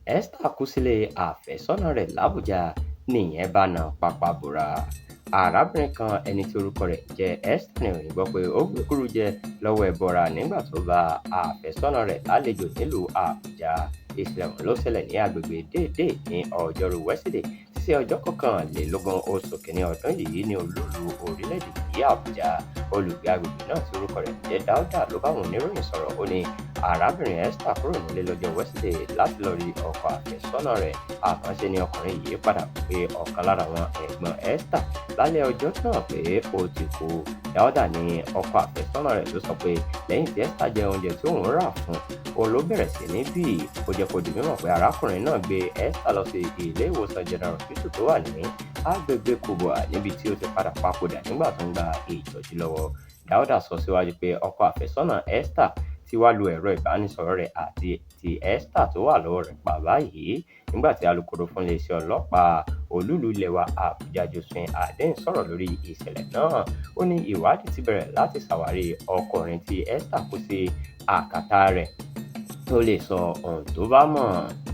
Esther kú sílé àfẹ́sọ́nà rẹ̀ làbújá nìyẹn bá na pápá bora. Arábìnrin kan, ẹni tí orúkọ rẹ̀ ń jẹ́ Esther, ní ìròyìn gbọ́ pé ó gbékúrú jẹ lọ́wọ́ ẹbọra nígbà tó bá àfẹ́sọ́nà rẹ̀ lálejò nílùú Àbújá. Ìṣẹ̀lẹ̀ ọ̀hún ló ṣẹlẹ̀ ní agbègbè Déédé ní ọjọ́rú wẹ́sídẹ̀ẹ́ tí í ṣe ọjọ́ 21 oṣù kìíní ọdún yìí ní olúùlú orílẹ̀-èdè yìí, Àbújá. Olùgbé agbègbè náà tí orúkọ rẹ̀ ń jẹ́ Dáúdà ló bá àwọn oníròyìn sọ̀rọ̀. Ó ní arábìnrin Esther kúrò nílé lọ́jọ́ wẹ́sídẹ̀ẹ́ láti lọ rí ọkọ àfẹ́sọ́nà rẹ̀, àmọ́ ṣe ni ọkùnrin yìí padà pé ọ̀kan lára àwọn ẹ̀gbọ́n Esther lálẹ́ ọjọ́ náà pé ó ti kú. Dáúdà ní ọkọ àfẹ́sọ́nà rẹ̀ ló sọ pé lẹ́yìn tí Esther jẹ oúnjẹ tí òun rà fún òun ló bẹ̀rẹ̀ sí ní bì. Ó jẹ́ kó di mímọ̀ pé arákùnrin náà gbé Esther lọ sí ilé ìwòsàn General Hospital tó wà ní agbègbè Kubwa, níbi tí ó ti padà papòdà nígbà tó ń gba ìtọ́jú lọ́wọ́. Dáúdà sọ síwájú pé ọkọ àfẹ́sọ́nà Esther ti wá lu ẹ̀rọ ìbánisọ̀rọ̀ rẹ̀ àti ti Esther tó wà lọ́wọ́ rẹ̀ pa báyìí. Nígbà tí alūkkóró fún iléeṣẹ́ ọlọ́pàá olúùlú ilẹ̀ wa, Àbújá, Josephine Adeh, sọ̀rọ̀ lórí ìṣẹ̀lẹ̀ náà, ó ní ìwádìí ti bẹ̀rẹ̀ láti ṣàwárí ọkùnrin tí Esther kú sí àkàtà rẹ̀ tó lè sọ ohun tó bá mọ̀.